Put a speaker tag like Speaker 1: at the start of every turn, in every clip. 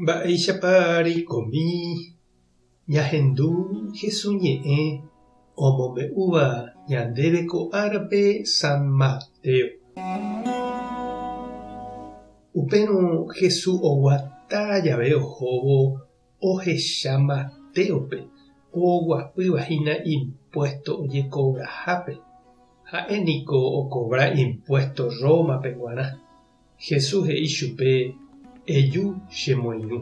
Speaker 1: Mba'éichapa reikomi ñahendu Jesús ñe'ẽ omombe'úva ñandéve ko árape San Mateo? Upérõ Jesús oguata jave ohóvo ohecha Matéope oguapýva hína impuésto ojekovrahápe. Ha'e niko okovra impuésto Rómape g̃uarã. Jesús he'i chupe, Eju che moirũ.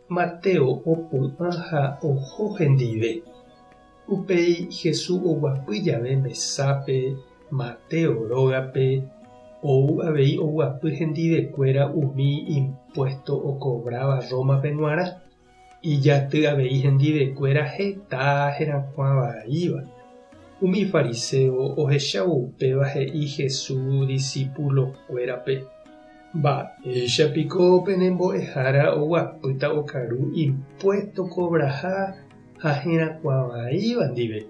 Speaker 1: Mateo opu'ã ha oho hendive. Upéi Jesús oguapy jave mesápe Mateo rógape, ou avei oguapy hendivekuéra umi impuésto okovráva Rómape g̃uarã. Ijaty avei hendivekuéra heta herakuã vaíva. Umi fariséo ohechávo upéva he'i Jesús disipulokuérape, Mba'éicha piko pene mbo'ehára oguapýta okaru impuésto kovraha ha herakuã vaíva ndive?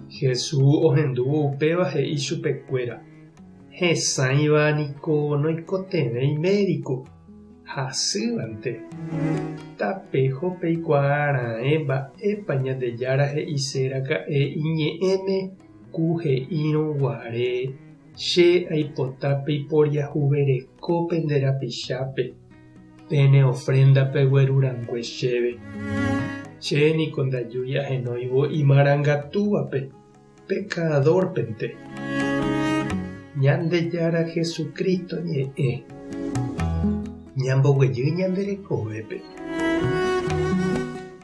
Speaker 1: Jesús ohendúvo upéva he'i chupekuéra, Hesãiva niko noikotevẽi médiko. Hasývante. Tapeho peikuaa raẽ mba'épa Ñandejára he'ise raka'e iñe'ẽme ku he'írõ guare, Che aipota peiporiahuvereko pende rapichápe, pene ofrénda pegueru rangue chéve. Che niko ndajúi ahenóivo imarangatúvape, pekadórpente. Ñandejára Jesucristo ñe'ẽ ñamboguejy ñande rekovépe.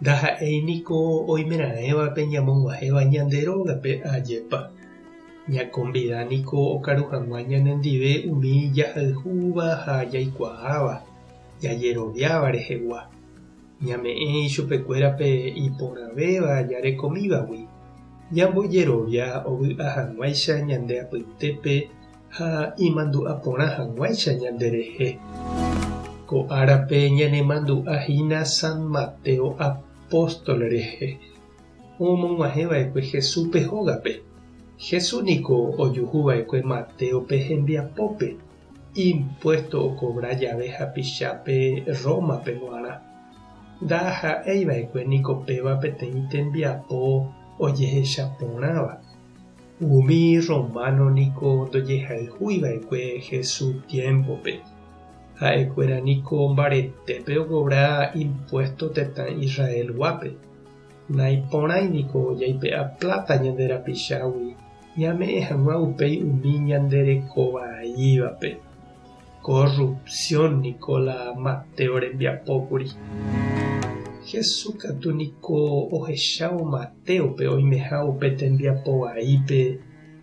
Speaker 1: Ndaha'éi niko oimeraẽvape ñamog̃uahẽva ñande rógape ajépa. Ñakonvida niko okaru hag̃ua ñanendive umi jahayhúva ha jaikuaáva, jajeroviáva rehegua. Ñame'ẽ ichupekuéra pe iporãvéva jarekomívagui, ñambojerovia ovy'a hag̃uáicha ñande apytépe ha imandu'a porã hag̃uáicha ñanderehe. Ko árape ñanemandu'a hína San Mateo apóstol rehe, omog̃uahẽva'ekue Jesúspe hógape. Jesús niko ojuhuva'ekue Matéope hembiapópe. Impuésto okovra jave hapichápe Rómape g̃uarã. Ndaha'éi va'ekue niko péva peteĩ tembiapo ojehecha porãva. Umi rrománo niko ndojehayhúi va'ekue Jesús tiémpope. Ha'ekuéra niko mbaretépe okovra impuésto tetã Israelguápe. Naiporãi niko jaipe'a pláta ñande rapichágui ñame'ẽ hag̃ua upéi umi ñande reko vaívape. Corrupción niko la Mateo rembiapo kuri. Jesús katu niko ohechávo Matéope oimeha upe tembiapo vaípe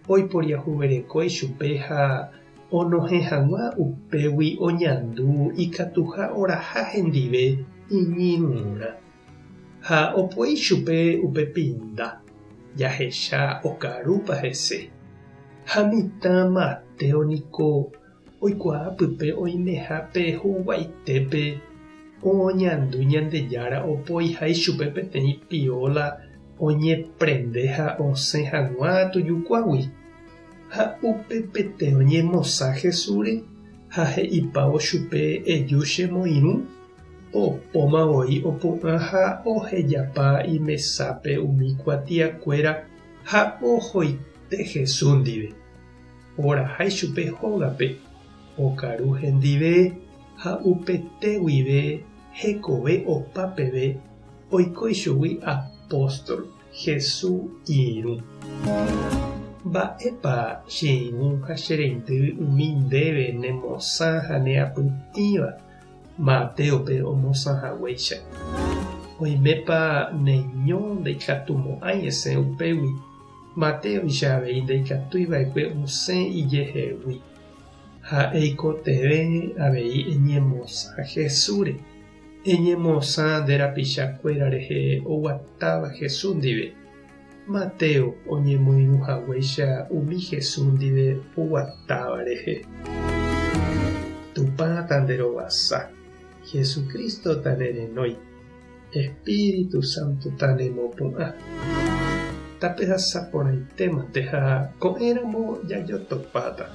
Speaker 1: oiporiahuvereko ichupe ha onohẽ hag̃ua upégui oñandu ikatuha oraha hendive iñirũrã. Ha opoi chupe upe pinda, jahecha okarúpa hese. Ha mitã Mateo niko oikuaa pype oimeha pe huguaitépe oñandu Ñandejára opoiha ichupe peteĩ pióla oñeprende ha osẽ hag̃ua tujukuágui. Ha upepete oñemosã Jesúsre ha he'ipávo chupe eju chemoirũ. Opóma voi opu'ã ha ohejapa imesápe umi kuatiakuéra ha ohoite Jesús ndive. Oraha ichupe hógape, okaru hendive ha upete guive hekove opa peve oiko ichugui apóstol Jesús irũ. Mba'épa che irũ ha che reindy umi ndéve nemosã ha neapytĩva Matéope omosã haguéicha. Oimépa neño ndaikatumo'ãi esẽ upégui, Matéoicha avei ndaikatúi va'ekue osẽ ijehegui. Ha eikotevẽ avei eñemosã Jesúsre, eñemosã nde rapicha kuéra rehe oguatáva Jesús ndive, Mateo oñemoirũ haguéicha umi Jesús ndive oguatáva rehe. Tupã tanderovasa, Jesucristo tanerenói, Espíritu Santo tanemopu'ã. Tapehasa porãitémante ha ko'ẽramo jajotopáta.